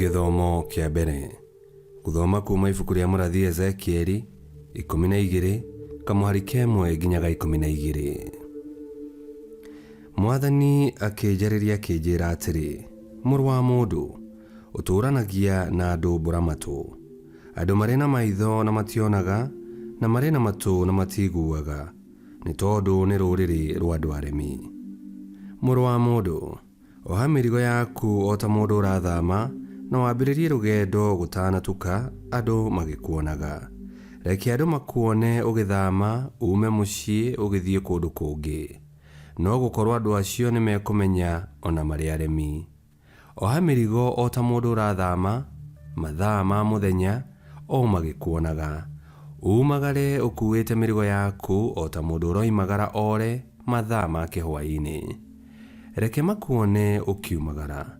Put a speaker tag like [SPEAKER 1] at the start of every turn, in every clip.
[SPEAKER 1] Gĩthomo kĩa mbere. Gũthoma kuma ibuku rĩa mũrathi Ezekieli 12 kamũhari ka ĩmwe nginya ga 12. Mwathani akĩnjarĩria akĩnjĩra atĩrĩ, Mũrũ wa mũndũ, ũtũũranagia na andũ mbũra-matũ, andũ marĩ na maitho na mationaga, na marĩ na matũ na matiiguaga, nĩ tondũ nĩ rũrĩrĩ rwa andũ aremi. Mũrũ wa mũndũ, Oha mĩrigo yaku o ta mũndũ ũrathama, na wambĩrĩrie rũgendo gũtanatuka andũ magĩkuonaga. Reke andũ makuone ũgĩthama uume mũciĩ ũgĩthiĩ kũndũ kũngĩ. No gũkorũo andũ acio nĩ mekũmenya o na marĩ aremi. Oha mĩrigo o ta mũndũ ũrathama, mathaa ma mũthenya o magĩkuonaga. Uumagare ũkuuĩte mĩrigo yaku o ta mũndũ ũroimagara ore mathaa ma kĩhwaĩ-inĩ. Reke makuone ũkiumagara.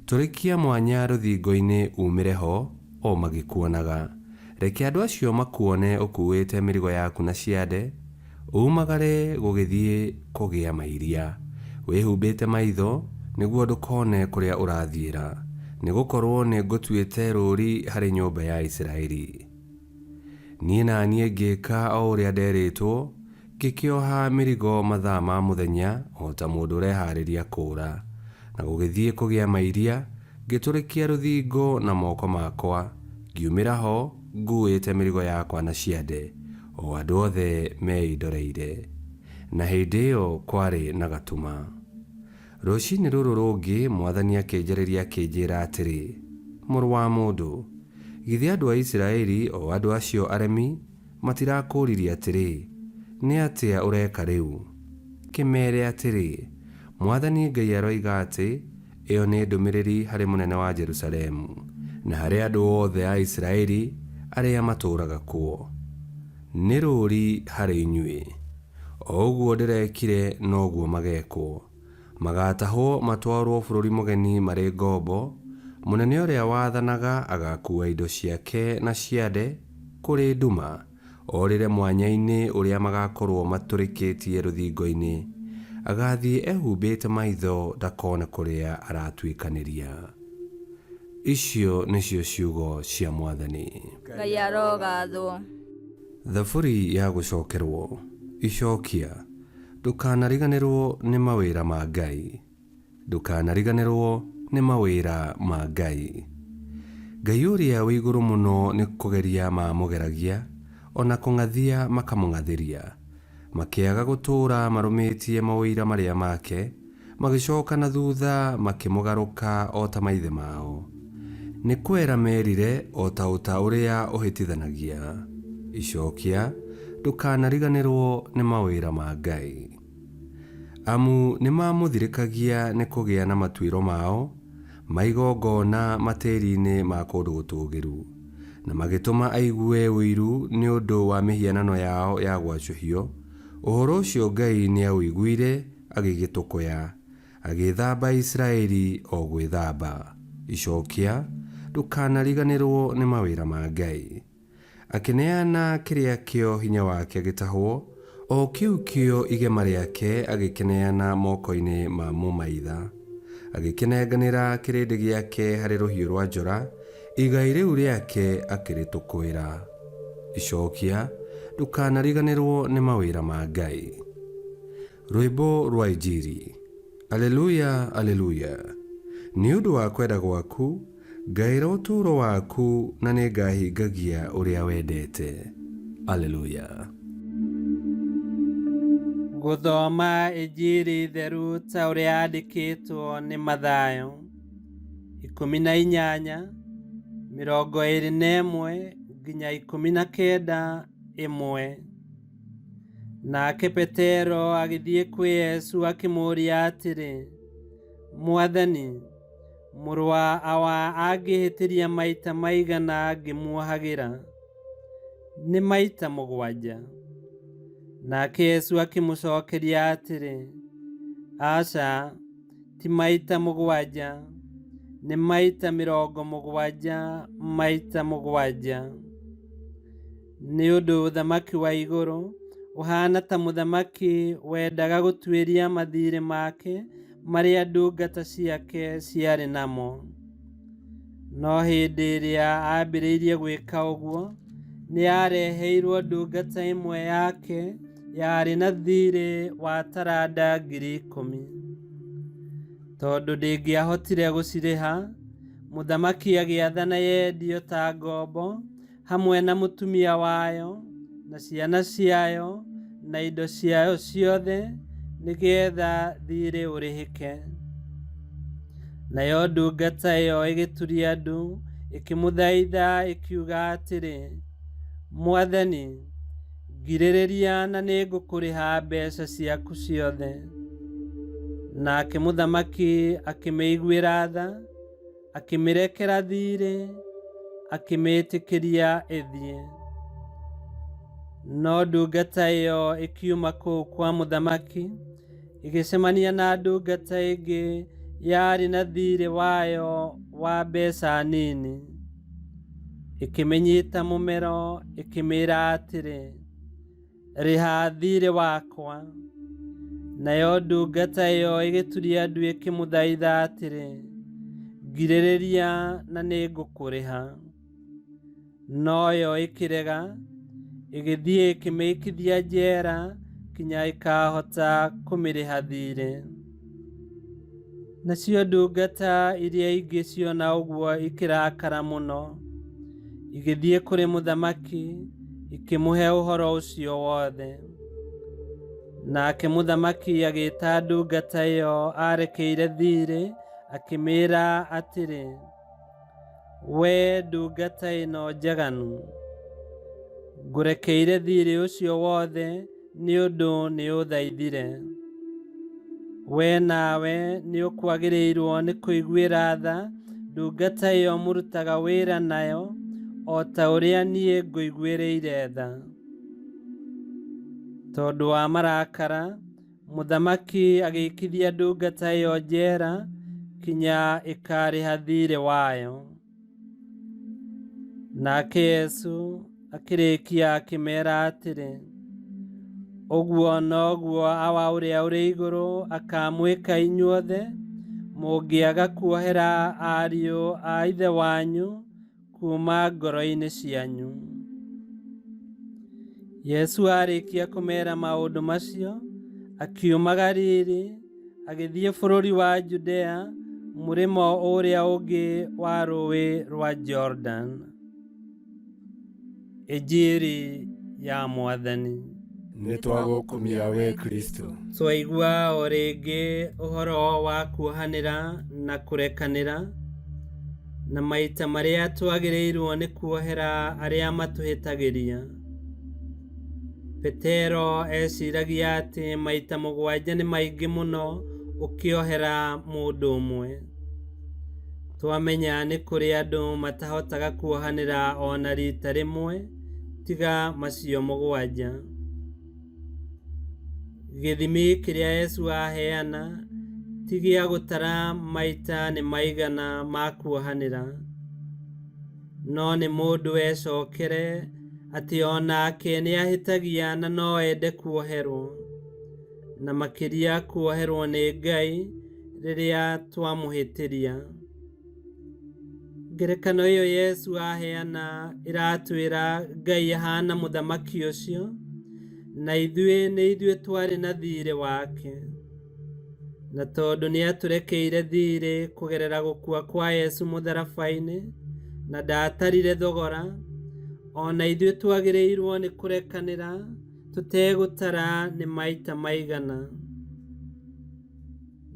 [SPEAKER 1] Tũrĩkia mwanya rũthingo-inĩ uumĩre ho o magĩkuonaga. Reke andũ acio makuone ũkuuĩte mĩrigo yaku na ciande, uumagare gũgĩthiĩ kũgĩa mairia, wĩhumbĩte maitho nĩguo ndũkone kũrĩa ũrathiĩra, nĩgũkorwo nĩngũtuĩte rũũri harĩ nyũmba ya Isiraeli. Niĩ na niĩ ngĩĩka o ũrĩa nderĩtwo, ngĩkĩoha mĩrigo mathaa ma mũthenya o ta mũndũ ũrehaarĩria kũũra. Na gũgĩthiĩ kũgĩa mairia, ngĩtũrĩkia rũthingo na moko makwa, ngiumĩra ho nguuĩte mĩrigo yakwa na ciande, o andũ othe meĩndoreire. Na hĩndĩ ĩyo kwarĩ na gatuma. Rũcinĩ rũrũ rũngĩ mwathani akĩnjarĩria akĩnjĩra atĩrĩ, Mũrũ wa mũndũ, githĩ andũ a Isiraeli, o andũ acio aremi, matirakũũririe atĩrĩ, 'Nĩ atĩa ũreka rĩu? Kĩmeere atĩrĩ, 'mwathani Ngai aroiga atĩ, ĩyo nĩ ndũmĩrĩri harĩ mũnene wa Jerusalemu, na harĩ andũ othe a Isiraeli arĩa matũũraga kuo. Nĩ rũũri harĩ inyuĩ. O ũguo ndĩrekire noguo mageekwo. Magaatahwo matwarwo bũrũri mũgeni marĩ ngombo, mũnene ũrĩa wathanaga agaakuua indo ciake na ciande kũrĩ nduma, orĩre mwanya-inĩ ũrĩa magaakorwo matũrĩkĩtie rũthingo-inĩ. Agaathiĩ ehumbĩte maitho ndakone kũrĩa aratuĩkanĩria. Icio nĩcio ciugo cia Mwathani.
[SPEAKER 2] Ngai arogathwo.
[SPEAKER 1] Thaburi ya gũcokerwo. Icokia. Ndũkanariganĩrwo nĩ mawĩra ma Ngai. Ndũkanariganĩrwo nĩ mawĩra ma Ngai. Ngai ũrĩa wĩ igũrũ mũno nĩ kũgeria mamũgeragia, o na kũng'athia makamũng'athĩria. Makĩaga gũtũũra marũmĩtie maũira marĩa make, magĩcoka na thutha makĩmũgarũka o ta maithe mao. Nĩ kwera merire o ta ũta ũrĩa ũhĩtithanagia. Icokia, Ndũkanariganĩrwo nĩ mawĩra ma Ngai. Amu nĩmamũthirĩkagia nĩ kũgĩa na matuĩro mao ma igongona matĩri-inĩ ma kũndũ gũtũũgĩru, na magĩtũma aigue ũiru nĩ ũndũ wa mĩhianano yao ya gwacũhio, ũhoro ũcio Ngai nĩaũiguire agĩgĩtũkũya, agĩĩthamba Isiraeli o gwĩthamba. Icokia, Ndũkanariganĩrũo nĩ mawĩra ma Ngai. Akĩneana kĩrĩa kĩo hinya wake gĩtahwo, o kĩu kĩo igema rĩake agĩkĩneana moko-inĩ ma mũmaitha. Agĩkĩnenganĩra kĩrĩndĩ gĩake harĩ rũhiũ rwa njora, igai rĩu rĩake akĩrĩtũkũĩra. Icokia, Ndũkanariganĩrũo nĩ mawĩra ma Ngai. Rwĩmbo rwa Injiri. Aleluya, Aleluya. Nĩ ũndũ wa kwenda gwaku, ngaĩra ũtũũro waku na nĩngahingagia ũrĩa wendete. Aleluya.
[SPEAKER 3] Gũthoma Injiri theru ta ũrĩa yandĩkĩtwo nĩ Mathayo 18, 21 nginya 19 ĩmwe. Nake Petero agĩthiĩ kwĩ Yesu akĩmũũria atĩrĩ, Mwathani, mũrũ wa awa angĩhĩtĩria maita maigana ngĩmuohagĩra? Nĩ maita mũgwanja. Nake Yesu akĩmũcokeria atĩrĩ, Aca, ti maita mũgwanja, nĩ maita 70 maita mũgwanja. Nĩ ũndũ ũthamaki wa igũrũ ũhaana ta mũthamaki wendaga gũtuĩria mathiirĩ make marĩa ndungata ciake ciarĩ namo. No hĩndĩ ĩrĩa aambĩrĩirie gwĩka ũguo, nĩ aareheirwo ndungata ĩmwe yake yarĩ na thiirĩ wa taranda 10,000. Tondũ ndĩngĩahotire gũcirĩha, mũthamaki agĩathana yendio ta ngombo hamwe na mũtumia wayo na ciana ciayo na indo ciayo ciothe nĩgeetha thiirĩ ũrĩhĩke. Nayo ndungata ĩyo ĩgĩturia ndu ĩkĩmũthaitha ĩkiuga atĩrĩ, 'Mwathani, ngirĩrĩria na nĩngũkũrĩha mbeeca ciaku ciothe.' Nake mũthamaki akĩmĩiguĩra tha, akĩmĩrekera thiirĩ, akĩmĩĩtĩkĩria ĩthiĩ. No ndungata ĩyo ĩkiuma kũu kwa mũthamaki, ĩgĩcemania na ndungata ĩngĩ yarĩ na thiirĩ wayo wa mbeeca nini. Ĩkĩmĩnyiita mũmero ĩkĩmĩĩra atĩrĩ, 'Rĩha thiirĩ wakwa.' Nayo ndungata ĩyo ĩgĩturia ndu ĩkĩmũthaitha atĩrĩ, 'Ngirĩrĩria na nĩngũkũrĩha.' No yo ĩkĩrega, ĩgĩthiĩ ĩkĩmĩikithia njeera kinya ĩkaahota kũmĩrĩha thiirĩ. Nacio ndungata iria ingĩ ciona ũguo ikĩrakara mũno, igĩthiĩ kũrĩ mũthamaki, ikĩmũhe ũhoro ũcio wothe. Nake mũthamaki agĩĩta ndungata ĩyo aarekeire thiirĩ, akĩmĩĩra atĩrĩ, 'Wee ndungata ĩno njaganu, ngũrekeire thiirĩ ũcio wothe nĩ ũndũ nĩũthaithire. Wee nawe nĩũkwagĩrĩirwo nĩ kũiguĩra tha ndungata ĩyo mũrutaga wĩra nayo o ta ũrĩa niĩ ngũiguĩrĩire tha.' Tondũ wa marakara, mũthamaki agĩikithia ndungata ĩyo njeera kinya ĩkaarĩha thiirĩ wayo. Nake Yesu akĩrĩkia akĩmeera atĩrĩ, ũguo noguo Awa ũrĩa ũrĩ igũrũ akaamwĩka inyuothe mũngĩaga kuohera ariũ a ithe wanyu kuuma ngoro-inĩ cianyu. Yesu aarĩkia kũmeera maũndũ macio, akiuma Galili agĩthiĩ bũrũri wa Judea mũrĩmo ũrĩa ũngĩ wa rũũĩ rwa Jordan. Injiri ya Mwathani.
[SPEAKER 4] Nĩ twagũkumia we Kristo.
[SPEAKER 3] Twaigua o rĩngĩ ũhoro wa kuohanĩra na kũrekanĩra, na maita marĩa twagĩrĩirwo nĩ kuohera arĩa matũhĩtagĩria. Petero eciragia atĩ maita 7 nĩ maingĩ mũno ũkĩohera mũndũ ũmwe. Twamenya nĩ kũrĩ andũ matahotaga kuohanĩra ona rita rĩmwe tiga macio 7. Gĩthimi kĩrĩa Yesu aheana ti gĩa gũtara maita nĩ maigana ma kuohanĩra, no nĩ mũndũ ecokere atĩ onake nĩahĩtagia na no ende kuoherwo, na makĩria kuoherwo nĩ Ngai rĩrĩa twamũhĩtĩria. Ngerekano ĩyo Yesu aheana ĩratwĩra Ngai ahana mũthamaki ũcio, na ithuĩ nĩ ithuĩ twarĩ na thiirĩ wake. Na tondũ nĩatũrekeire thiirĩ kũgerera gũkua kwa Yesu mũtharaba-inĩ na ndaatarire thogora, ona ithuĩ twagĩrĩirwo nĩ kũrekanĩra tũtegũtara nĩ maita maigana.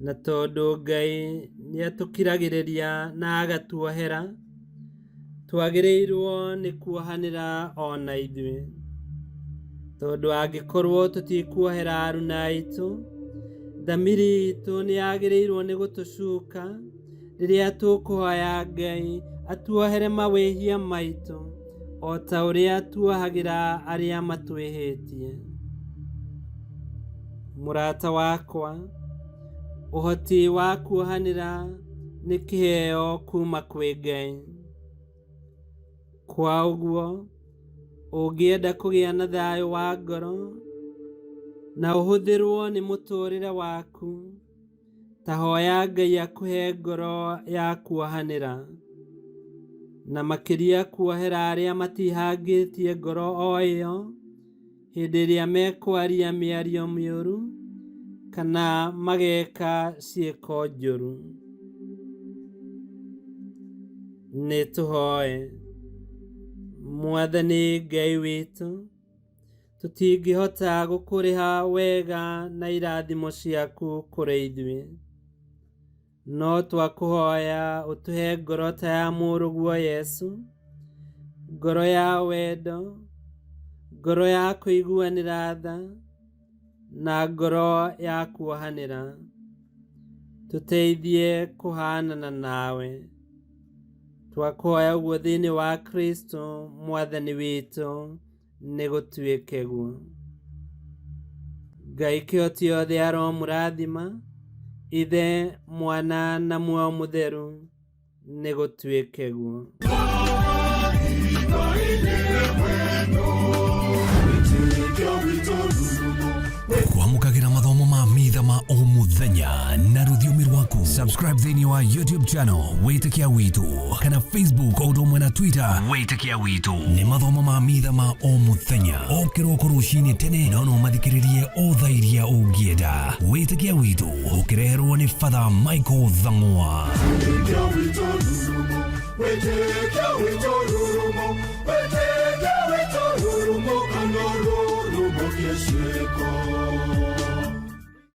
[SPEAKER 3] Na tondũ Ngai nĩatũkiragĩrĩria na agatuohera, twagĩrĩirwo nĩ kuohanĩra ona ithuĩ. Tondũ angĩkorwo tũtikuohera aruna aitũ, thamiri itũ nĩyagĩrĩirwo nĩ gũtũcuka rĩrĩa tũkũhoya Ngai atuohere mawĩhia maitũ o ta ũrĩa tuohagĩra arĩa matwĩhĩtie. Mũrata wakwa, ũhoti wa kuohanĩra nĩ kĩheo kuma kwĩ Ngai. Kwa ũguo, ũngĩenda kũgĩa na thayũ wa ngoro na ũhũthĩrwo nĩ mũtũũrĩre waku, ta hoya Ngai akũhe ngoro ya kuohanĩra. Na makĩria kuohera arĩa matihangĩtie ngoro o ĩyo hĩndĩ ĩrĩa mekwaria mĩario mĩũru kana mageka ciĩko njũru. Nĩ tũhoe. Mwathani Ngai witũ, tũtingĩhota gũkũrĩha wega na irathimo ciaku kũrĩ ithuĩ, no twakũhoya ũtũhe ngoro ta ya mũrũguo Yesu, ngoro ya wendo, ngoro ya kũiguanĩra tha, na ngoro ya kuohanĩra. Tũteithie kũhanana nawe. Twakũhoya ũguo thĩinĩ wa Kristo Mwathani witũ, nĩ gũtuĩke guo. Ngai kĩhoti othe aromũrathima, Ithe, Mwana na Muoyo Mũtheru, nĩ gũtuĩke guo.
[SPEAKER 5] Kwamũkagĩra mathomo ma mitha ma o mũthenya na rũthiomi rwaku. Subscribe thĩinĩ wa YouTube channel Wĩtĩkia Witũ kana Facebook o ũndũ ũmwe na Twitter Wĩtĩkia Witũ. Nĩ mathomo ma mitha ma o mũthenya o kĩroko rũcinĩ tene, no no mathikĩrĩrie o thaa iria ũngĩenda. Wĩtĩkia Witũ ũkĩreherwo nĩ Father Michael Thang'wa.
[SPEAKER 6] Wĩtĩkia witũ rurumo, wĩtĩkia witũ rurumo, wĩtĩkia witũ rurumo, kana rurumo kĩciko.